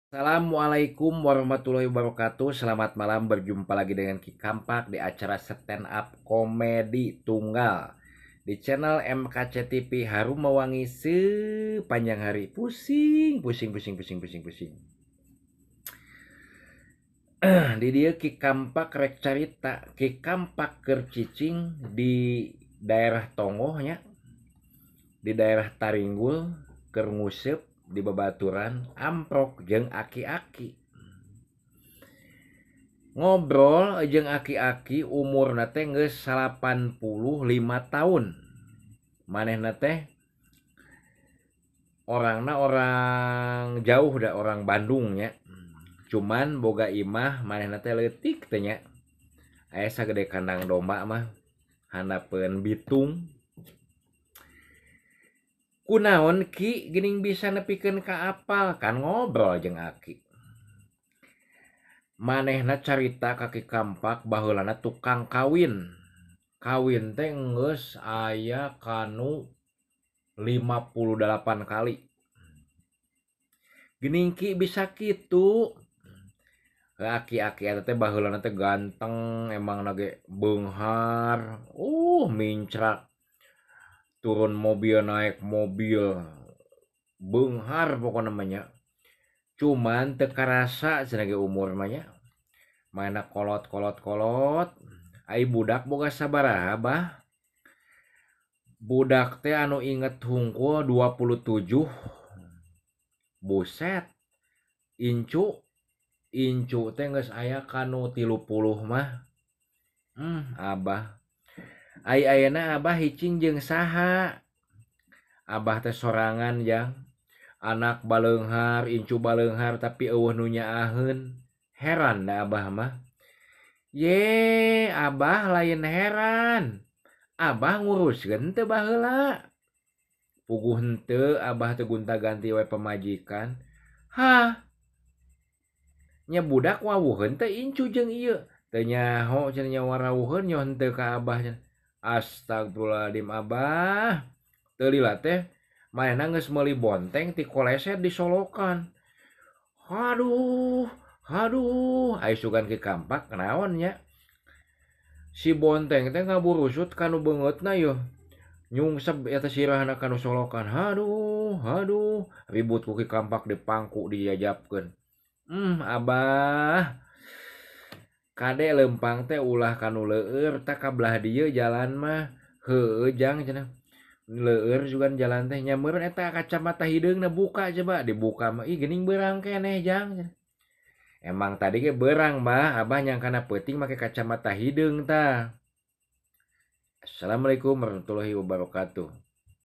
Assalamualaikum warahmatullahi wabarakatuh. Selamat malam, berjumpa lagi dengan Ki Kampak di acara stand up komedi tunggal di channel MKC TV, harum mewangi sepanjang hari. Pusing, pusing, pusing, pusing, pusing, pusing. Di dieu Ki Kampak rek carita. Ki Kampak keur cicing di daerah Tonggohnya, di daerah Taringgul, keur nguseup di babaturan, amprok jeung aki-aki, ngobrol jeung aki-aki umurna teh geus 85 tahun. Manehna teh orangna orang jauh da, orang Bandung nya, cuman boga imah manehna teh leutik teh nya, aya sagede kandang domba mah, handapeun bitung. Kunaon Ki geuning bisa nepikeun ka apal? Kan ngobrol jeung aki. Manehna carita ka Ki Kampak, baheulana tukang kawin. Kawin teh geus aya kanu 58 kali. Geuning Ki bisa kitu? Aki-aki eta teh baheulana teh ganteng, emangna ge beunghar, mincrak. Turun mobil, naik mobil, beunghar pokona mah nya. Cuman teu karasa cenah ge umur mah nya. Mana kolot kolot kolot. Ai budak boga sabaraha, Bah? Budak teh anu inget hungkul 27. Buset. Incu, incu teh geus aya kanu 30 mah. Abah. Ai ayeuna Abah hicing jeung saha? Abah teh sorangan jang. Anak baleunghar, incu baleunghar, tapi euweuh nu nyaaheun. Heran da Abah mah. Ye, Abah lain heran. Abah nguruskeun teu baheula? Puguh henteu, Abah teh gonta-ganti we pamajikan. Hah? Nya budak wawuheun teh incu jeung ieu? Teu nyaho cenah, nya warawuheun nya henteu ka Abah cenah. Astagfirullahaladzim, Abah. Teu lila teh manehna geus meuli bonteng ti koleset disolokan. Haduh, haduh, ai sugan Ki Kampak naon nya? Si bonteng teh ngaburusut kanu beungeutna yeuh. Nyungsep eta sirahna kanu solokan. Haduh, haduh, ribut ku Ki Kampak dipangku dijajapkeun. Abah. Kade lempang teh ulah kanu leueur, tah ka belah dieu jalan mah. Heueuh jang cenah. Leueur sugan jalan teh nya meureun eta kacamata hideungna buka coba, dibuka mah ih geuning beurang keneh jang cenah. Emang tadi ge beurang, Bah, Abah nyangkana peuting make kacamata hideung tah. Assalamualaikum warahmatullahi wabarakatuh.